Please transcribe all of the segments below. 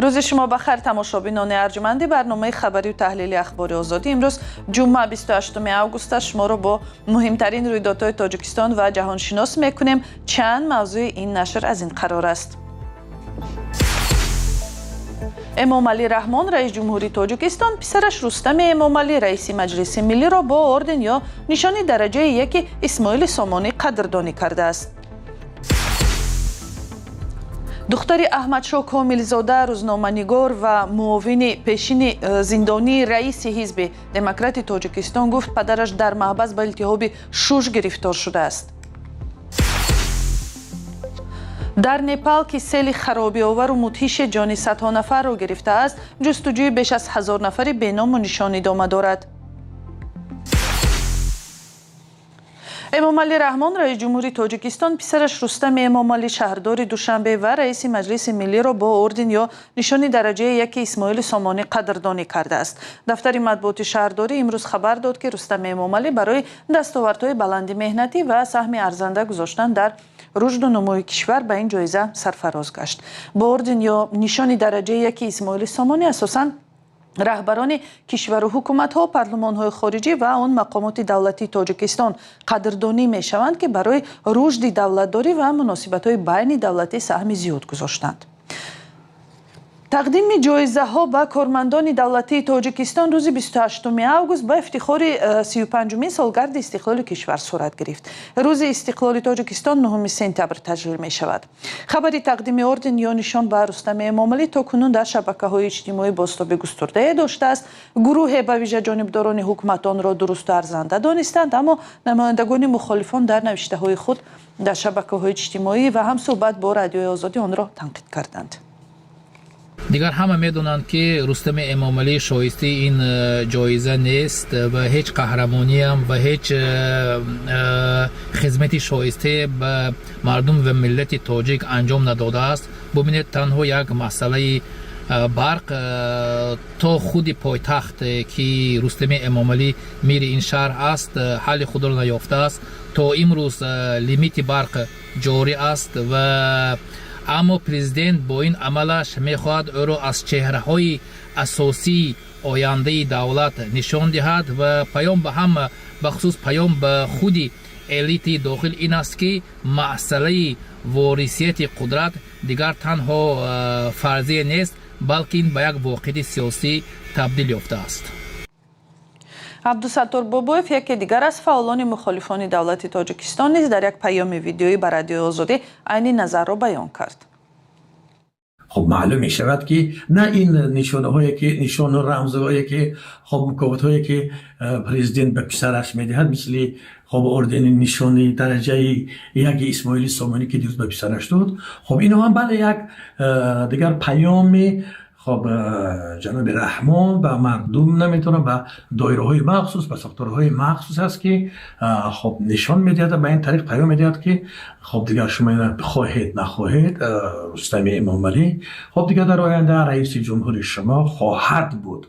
Рӯзи шумо ба хайр, тамошобинони арҷманди барномаи хабарию таҳлили Ахбори Озодӣ. Имрӯз ҷумъа, 28 август. Шуморо бо муҳимтарин рӯйдодҳои Тоҷикистон ва ҷаҳон шинос мекунем. Чанд мавзӯи ин нашр аз ин қарор аст. Эмомалӣ Раҳмон, раис ҷумҳури Тоҷикистон, писараш Рустами Эмомалӣ, раиси Маҷлиси Миллиро бо орден ё нишони дараҷаи яки Исмоили Сомонӣ қадрдонӣ кардааст. Духтари Аҳмадшоҳ Комилзода, рӯзноманигор ва муовини пешини зиндонии раиси Ҳизби Демократи Тоҷикистон, гуфт, падараш дар маҳбас ба илтиҳоби шуш гирифтор шудааст. Дар Непал, ки сели харобиовару мудҳише ҷони садҳо нафарро гирифтааст, ҷустуҷӯи беш аз 1000 нафари беному нишон идома дорад. Эмомалӣ Раҳмон, раис ҷумҳури Тоҷикистон, писараш Рустами Эмомалӣ, шаҳрдори Душанбе ва раиси Маҷлиси Миллиро бо орден ё нишони дараҷаи яки Исмоили Сомонӣ қадрдонӣ кардааст. Дафтари матбуоти шаҳрдорӣ имрӯз хабар дод, ки Рустами Эмомалӣ барои дастовардҳои баланди меҳнатӣ ва саҳми арзанда гузоштан дар рушду нумӯи кишвар ба ин ҷоиза сарфароз гашт. Бо орден ё нишони дараҷаи яки Исмоили Сомонӣ асосан раҳбарони кишвару ҳукуматҳо, парлумонҳои хориҷӣ ва он мақомоти давлатии Тоҷикистон қадрдонӣ мешаванд, ки барои рушди давлатдорӣ ва муносибатҳои байни давлатӣ саҳми зиёд гузоштанд. Тақдими ҷоизаҳо ба кормандони давлатии Тоҷикистон рӯзи 28 август ба ифтихори 35-умин солгарди истиқлоли кишвар сурат гирифт. Рӯзи истиқлоли Тоҷикистон 9 сентябр таҷлил мешавад. Хабари тақдими орден ё нишон ба Рустами Эмомалӣ то кунун дар шабакаҳои иҷтимоӣ бозтоби густурдае доштааст. Гурӯҳе, ба вижа ҷонибдорони ҳукумат, онро дурусту арзанда донистанд, аммо намояндагони мухолифон дар навиштаҳои худ дар шабакаҳои иҷтимоӣ ва ҳам суҳбат бо Радиои Озодӣ онро танқид карданд. Дигар ҳама медонанд, ки Рустами Эмомалӣ шоистаи ин ҷоиза нест ва ҳеҷ қаҳрамониам ва ҳеҷ хизмати шоистае ба мардум ва миллати тоҷик анҷом надодааст. Бубинед, танҳо як масъалаи барқ то худи пойтахт, ки Рустами Эмомалӣ мири ин шаҳр аст, ҳалли худро наёфтааст. То имрӯз лимити барқ ҷорӣ аст ва аммо президент бо ин амалаш мехоҳад ӯро аз чеҳраҳои асосии ояндаи давлат нишон диҳад ва паём ба ҳама, бахусус паём ба худи элити дохил ин аст, ки масъалаи ворисияти қудрат дигар танҳо фарзия нест, балки ин ба як воқеияти сиёсӣ табдил ёфтааст. Абдусаттор Бобоев, яке дигар аз фаъолони мухолифони давлати Тоҷикистон, низ дар як паёми видеоӣ ба Радиои Озодӣ айни назарро баён кард. Хуб, маълум мешавад, ки на ин нишонаҳое, ки нишону рамзҳое, ки хоб мукофотҳое, ки президент ба писараш медиҳад, мисли хоб ордени нишони дараҷаи яки Исмоили Сомонӣ, ки дирӯз ба писараш дод, хоб ино ҳам бале як дигар паёми хоб ҷаноби Раҳмон ба мардум, наметавонам, ба доираҳои махсус, ба сохторҳои махсус аст, ки хоб нишон медиҳад, ба ин тариқ паём медиҳад, ки хоб дигар шумо хоҳед нахоҳед, Рустами Эмомалӣ хоб дигар дар оянда раиси ҷумҳури шумо хоҳад буд.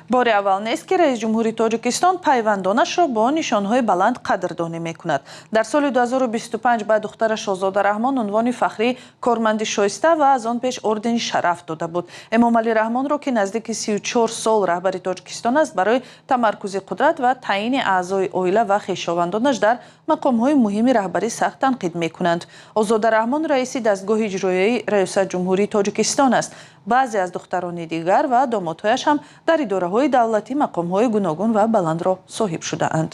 Бори аввал нест, ки раис ҷумҳури Тоҷикистон пайвандонашро бо нишонҳои баланд қадрдонӣ мекунад. Дар соли 2025 ба духтараш Озода Раҳмон унвони фахрии корманди шоиста ва аз он пеш ордени Шараф дода буд. Эмомалӣ Раҳмонро, ки наздики 34 сол раҳбари Тоҷикистон аст, барои тамаркузи қудрат ва таъйини аъзои оила ва хешовандонаш дар мақомҳои муҳими раҳбарӣ сахт танқид мекунанд. Озода Раҳмон раиси дастгоҳи иҷроияи Раёсат ҷумҳурии Тоҷикистон аст. Баъзе аз духтарони дигар ва домодҳояш ҳам дар идораҳои давлатӣ мақомҳои гуногун ва баландро соҳиб шудаанд.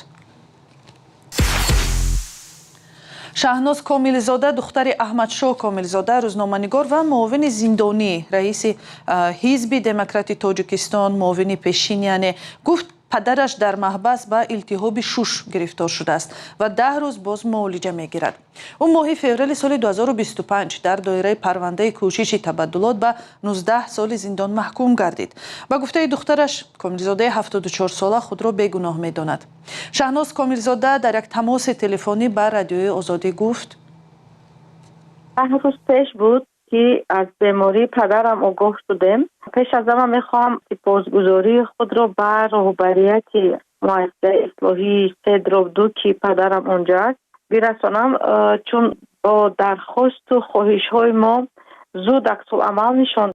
Шаҳноз Комилзода, духтари Аҳмадшоҳ Комилзода, рӯзноманигор ва муовини зиндонӣ раиси Ҳизби Демократи Тоҷикистон, муовини пешин яъне, гуфт, падараш дар маҳбас ба илтиҳоби шуш гирифтор шудааст ва 10 рӯз боз муолиҷа мегирад. Ӯ моҳи феврали соли 2025 дар доираи парвандаи кӯшиши табаддулот ба 19 соли зиндон маҳкум гардид. Ба гуфтаи духтараш, Комилзодаи 74-сола худро бегуноҳ медонад. Шаҳноз Комилзода дар як тамоси телефонӣ ба Радиои Озодӣ гуфт: 10 рӯз пеш буд, ки аз бемории падарам огоҳ шудем. Пеш аз ҳама мехоҳам сипосгузории худро ба роҳбарияти муассисаи ислоҳии 3/2, ки падарам онҷо аст, бирасонам, чун бо дархосту хоҳишҳои мо Зуд аксуламал нишон.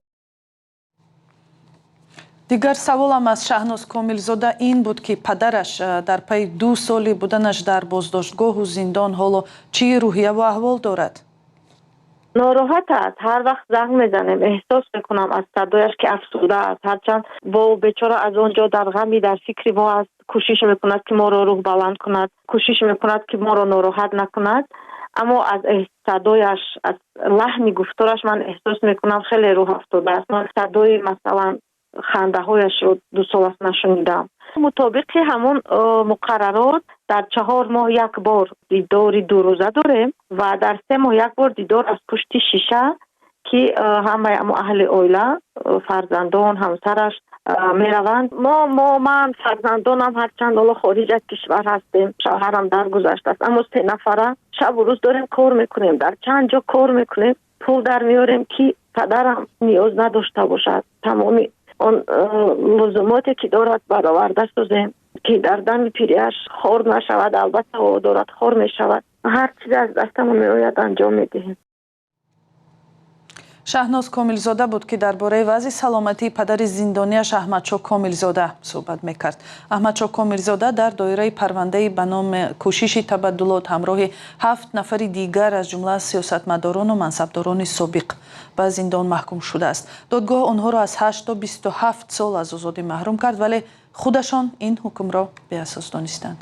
Дигар саволам аз Шаҳноз Комилзода ин буд, ки падараш дар пайи 2 соли буданаш дар боздоштгоҳу зиндон ҳоло чӣ рӯҳияву аҳвол дорад? Нороҳат аст. Ҳар вақт занг мезанем, эҳсос мекунам аз садояш, ки афсурда аст. Ҳарчанд бо бечора аз он ҷо дар ғами, дар фикри мо аст, кӯшиш мекунад, ки моро рӯҳбаланд кунад, кӯшиш мекунад, ки моро нороҳат накунад, аммо аз садояш, аз лаҳни гуфтораш ман эҳсос мекунам, хеле рӯҳ афтода аст. Ман садои, масалан, хандаҳояшро 2 сол аст нашунидам. Мутобиқи ҳамон муқаррарот, дар 4 моҳ як бор дидори дурӯза дорем ва дар 3 моҳ як бор дидор аз пушти шиша, ки ҳамаи аҳли оила, фарзандон, ҳамсараш мераванд. Мо ман, фарзандонам, ҳарчанд ҳоло хориҷ аз кишвар ҳастем, шавҳарам даргузаштааст, аммо 3 нафара шабу рӯз дорем кор мекунем, дар чанд ҷо кор мекунем, пул дар меорем, ки падарам ниёз надошта бошад, тамоми он лузумоте ки дорад бароварда созем, ки дар дами пириаш хор нашавад. Албатта, ӯ дорад хор мешавад. Ҳар чизе аз дастамон меояд, анҷом медиҳем. Шаҳноз Комилзода буд, ки дар бораи вазъи саломатии падари зиндонияш Аҳмадшоҳ Комилзода суҳбат мекард. Аҳмадшоҳ Комилзода дар доираи парвандаи ба номи кӯшиши табаддулот ҳамроҳи 7 нафари дигар, аз ҷумла сиёсатмадорону мансабдорони собиқ, ба зиндон маҳкум шудааст. Додгоҳ онҳоро аз 8 то 27 сол аз озодӣ маҳрум кард, вале худашон ин ҳукмро беасос донистанд.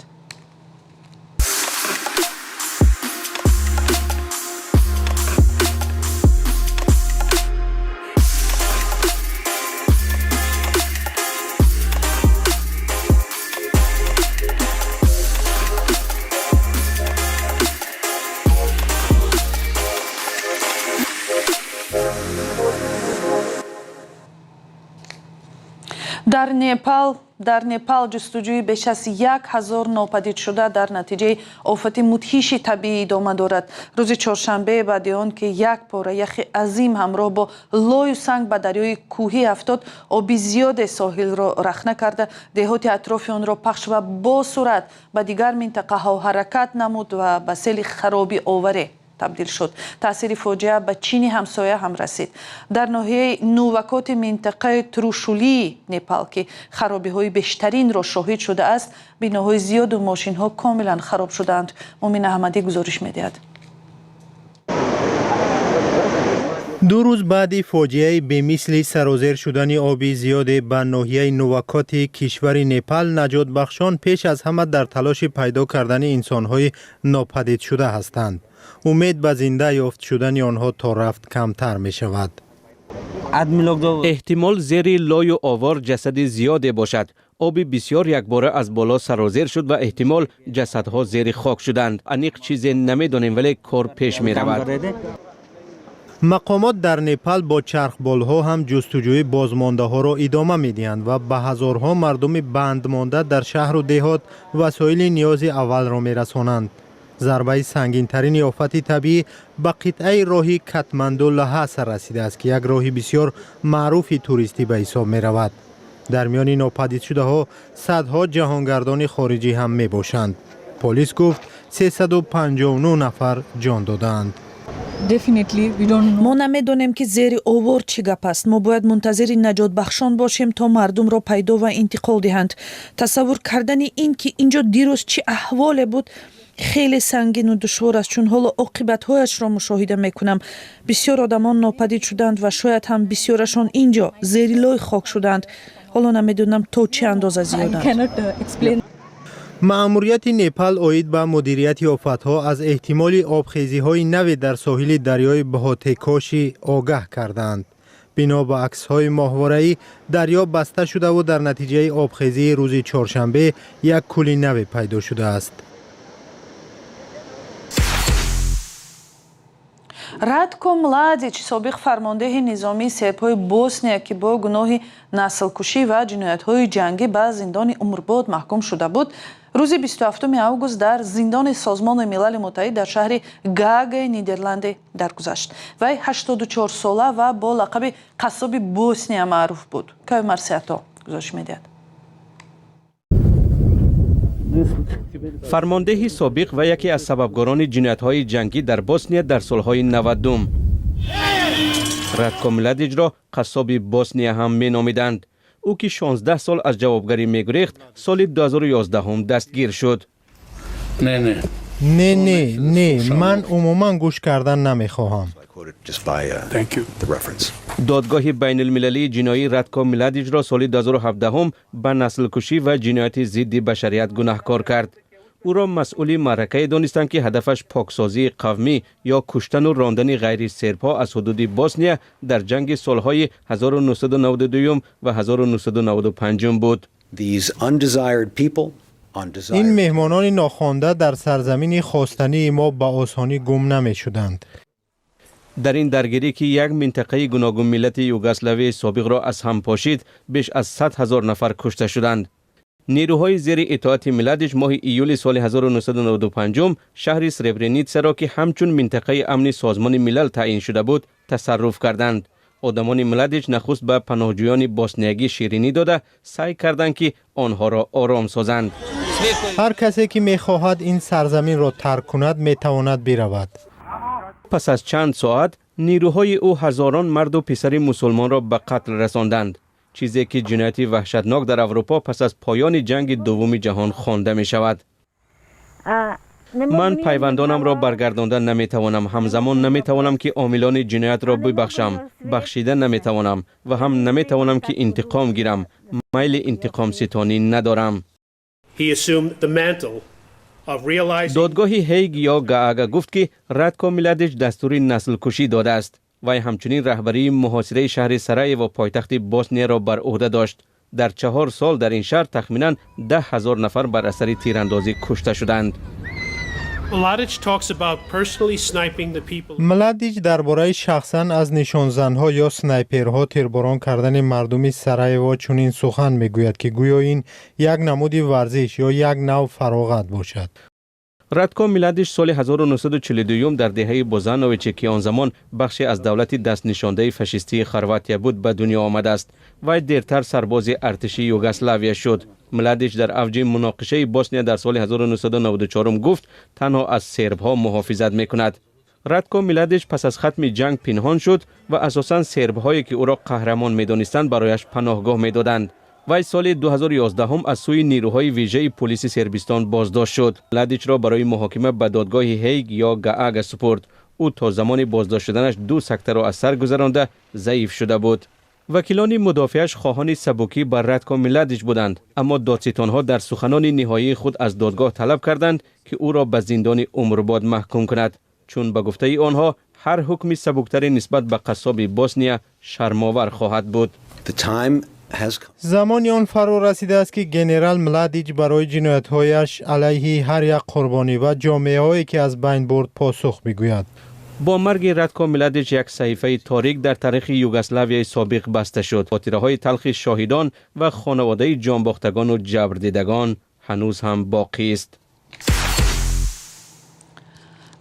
Дар Непал ҷустуҷӯи беш аз 1000 нопадидшуда дар натиҷаи офати мудҳиши табиӣ идома дорад. Рӯзи чоршанбе, баъди он ки як пора яхи азим ҳамроҳ бо лою санг ба дарёи кӯҳӣ афтод, оби зиёде соҳилро рахна карда, деҳоти атрофи онро пахш ва бо суръат ба дигар минтақаҳо ҳаракат намуд ва ба сели хароби оваре табдил шуд. Таъсири фоҷиа ба Чини ҳамсоя ҳам расид. Дар ноҳияи Нувакоти минтақаи Трушулии Непал, ки харобиҳои бештаринро шоҳид шудааст, биноҳои зиёду мошинҳо комилан хароб шудаанд. Мумин Аҳмадӣ гузориш медиҳад. 2 рӯз баъди фоҷиаи бемисли сарозер шудани оби зиёде ба ноҳияи Нувакоти кишвари Непал, наҷотбахшон пеш аз ҳама дар талоши пайдо кардани инсонҳои нопадидшуда ҳастанд. Умед ба зинда ёфт шудани онҳо то рафт камтар мешавад. Эҳтимол зери лою овор ҷасади зиёде бошад. Оби бисёр якбора аз боло сарозер шуд ва эҳтимол ҷасадҳо зери хок шуданд. Аниқ чизе намедонем, вале кор пеш меравад. Мақомот дар Непал бо чархболҳо ҳам ҷустуҷӯи бозмондаҳоро идома медиҳанд ва ба ҳазорҳо мардуми бандмонда дар шаҳру деҳот васоили ниёзи аввалро мерасонанд. Зарбаи сангинтарини офати табиӣ ба қитъаи роҳи Катманду Лаҳаса расидааст, ки як роҳи бисёр маъруфи туристӣ ба ҳисоб меравад. Дар миёни нопадидшудаҳо садҳо ҷаҳонгардони хориҷӣ ҳам мебошанд. Полис гуфт, 359 нафар ҷон додаанд. Мо намедонем, ки зери овор чӣ гап аст. Мо бояд мунтазири наҷотбахшон бошем, то мардумро пайдо ва интиқол диҳанд. Тасаввур кардани ин, ки инҷо дирӯз чӣ аҳволе буд, хеле сангину душвор аст, чун ҳоло оқибатҳояшро мушоҳида мекунам. Бисёр одамон нопадид шуданд ва шояд ҳам бисёрашон инҷо зери лой хок шуданд. Ҳоло намедонам, то чӣ андоза зиёданд. Маъмурияти Непал оид ба мудирияти офатҳо аз эҳтимоли обхезиҳои наве дар соҳили дарёи Бҳотекошӣ огаҳ кардаанд. Бино ба аксҳои моҳвораӣ, дарё баста шудаву дар натиҷаи обхезии рӯзи чоршанбе як кӯли наве пайдо шудааст. Радко Младич, собиқ фармондеҳи низомии сербҳои Босния, ки бо гуноҳи наслкушӣ ва ҷиноятҳои ҷангӣ ба зиндони умрбод маҳкум шуда буд, рӯзи 27 август дар зиндони Созмони Милали Муттаҳид дар шаҳри Гагаи Нидерландӣ даргузашт. Вай 84 сола ва бо лақаби қассоби Босния маъруф буд. Кави Марсиато гузориш медиҳад. Фармондеҳи собиқ ва яке аз сабабгорони ҷиноятҳои ҷангӣ дар Босния дар солҳои 90. Ратко Младиҷро қассоби Босния ҳам меномиданд. Ӯ, ки 16 сол аз ҷавобгарӣ мегурехт, соли 2011 дастгир шуд. Не, не. Не, не, не, ман умуман гӯш кардан намехоҳам. Додгоҳи байналмилалии ҷиноӣ Ратко Миладиҷро соли 2017 ба наслкушӣ ва ҷинояти зидди башарият гунаҳкор кард. Ӯро масъули маъракае донистанд, ки ҳадафаш поксозии қавмӣ ё куштану рондани ғайри сербҳо аз ҳудуди Босния дар ҷанги солҳои 1992 ва 1995 буд. Ин меҳмонони нохонда дар сарзамини хостании мо ба осонӣ гум намешуданд. Дар ин даргирӣ, ки як минтақаи гуногунмиллати Югославияи собиқро аз ҳам пошид, беш аз 100 000 нафар кушта шуданд. Нерӯҳои зери итоати Миладич моҳи июли соли 1995 шаҳри Сребреницаро, ки ҳамчун минтақаи амни Созмони Милал таъин шуда буд, тасарруф карданд. Одамони Младич нахуст ба паноҳҷӯёни босниягӣ ширинӣ дода, саъй карданд, ки онҳоро ором созанд. Ҳар касе, ки мехоҳад ин сарзаминро тарк кунад, метавонад биравад. Пас аз чанд соат нерӯҳои ӯ ҳазорон марду писари мусулмонро ба қатл расонданд, чизе ки ҷинояти ваҳшатнок дар Аврупо пас аз поёни Ҷанги Дуввуми ҷаҳон хонда мешавад. Ман пайвандонамро баргардонда наметавонам, ҳамзамон наметавонам, ки омилони ҷиноятро бибахшам. Бахшида наметавонам ва ҳам наметавонам, ки интиқом гирам. Майли интиқомситонӣ надорам. Додгоҳи Ҳейг ё Гаага гуфт, ки Радко Миладич дастури наслкушӣ додааст. Вай ҳамчунин раҳбарии муҳосираи шаҳри Сараево, пойтахти Боснияро, бар ӯҳда дошт. Дар 4 сол дар ин шаҳр тахминан 10 000 нафар бар асари тирандозӣ кушта шуданд. Младич дар бораи шахсан аз нишонзанҳо ё снайперҳо тирборон кардани мардуми Сараево чунин сухан мегӯяд, ки гӯё ин як намуди варзиш ё як нав фароғат бошад. Радко Миладиш соли 1942 дар деҳаи Бозановиче, ки он замон бахше аз давлати дастнишондаи фашистии Хорватия буд, ба дунё омадааст. Вай дертар сарбози артиши Югославия шуд. Младич дар авҷи муноқишаи Босния дар соли 1994 гуфт, танҳо аз сербҳо муҳофизат мекунад. Радко Миладич пас аз хатми ҷанг пинҳон шуд ва асосан сербҳое, ки ӯро қаҳрамон медонистанд, барояш паноҳгоҳ медоданд. Вай соли 2011 аз сӯи нерӯҳои вижаи пулиси Сербистон боздошт шуд. Младичро барои муҳокима ба додгоҳи Ҳейг ё Гаага супурд. Ӯ то замони боздошт шуданаш ду сактаро аз сар гузаронда, заиф шуда буд. Вакилони мудофиаш хоҳони сабукӣ бар Радко Миладич буданд, аммо додситонҳо дар суханони ниҳоии худ аз додгоҳ талаб карданд, ки ӯро ба зиндони умрбод маҳкум кунад, чун ба гуфтаи онҳо ҳар ҳукми сабуктаре нисбат ба қассоби Босния шармовар хоҳад буд. Замони он фаро расидааст, ки генерал Младич барои ҷиноятҳояш алайҳи ҳар як қурбонӣ ва ҷомеаҳое, ки аз байн бурд, посух бигӯяд. Бо марги Радко Миладич як саҳифаи торик дар таърихи Югославияи собиқ баста шуд. Хотираҳои талхи шоҳидон ва хонаводаи ҷонбохтагону ҷабрдидагон ҳанӯз ҳам боқист.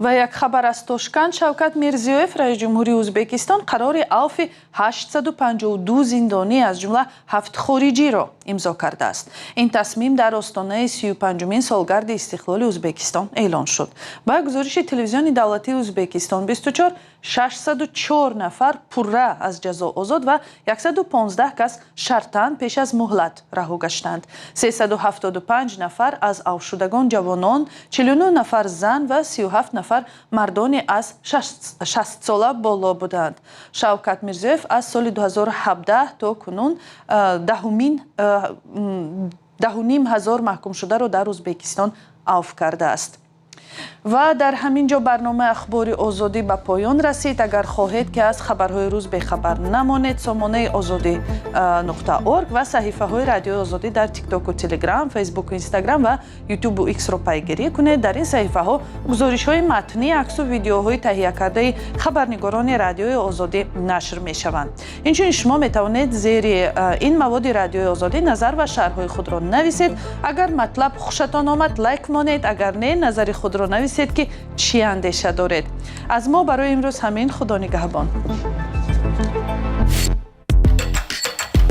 Ва як хабар аз Тошканд. Шавкат Мирзиёев, раиси ҷумҳурии Ӯзбекистон, қарори авфи 852 зиндонӣ, аз ҷумла ҳафт хориҷиро, имзо кардааст. Ин тасмим дар остонаи 35-умин солгарди истиқлоли Ӯзбекистон эълон шуд. Ба гузориши телевизиони давлатии Ӯзбекистон 24, 604 нафар пурра аз ҷазо озод ва 115 кас шартан пеш аз муҳлат раҳо гаштанд. 375 нафар аз авфшудагон ҷавонон, 49 нафар зан ва 37 нафар мардони аз 60 сола боло буданд. Шавкат Мирзиёев аз соли 2017 то кунун 10,5 ҳазор маҳкумшударо дар Ӯзбекистон авф кардааст. Ва дар ҳамин ҷо барномаи Ахбори Озодӣ ба поён расид. Агар хоҳед, ки аз хабарҳои рӯз бехабар намонед, сомонаи озодӣ.org ва саҳифаҳои Радиои Озодӣ дар Тиктоку Телеграм, Фейсбуку Инстаграм ва Ютубу Иксро пайгирӣ кунед. Дар ин саҳифаҳо гузоришҳои матнӣ, аксу видеоҳои таҳиякардаи хабарнигорони Радиои Озодӣ нашр мешаванд. Инчунин шумо метавонед зери ин маводи Радиои Озодӣ назар ва шарҳҳои худро нависед. Агар матлаб хушатон омад, лайк монед, агар не, назари худро нависед, ки чӣ андеша доред. Аз мо барои имрӯз ҳамин. Худо нигаҳбон.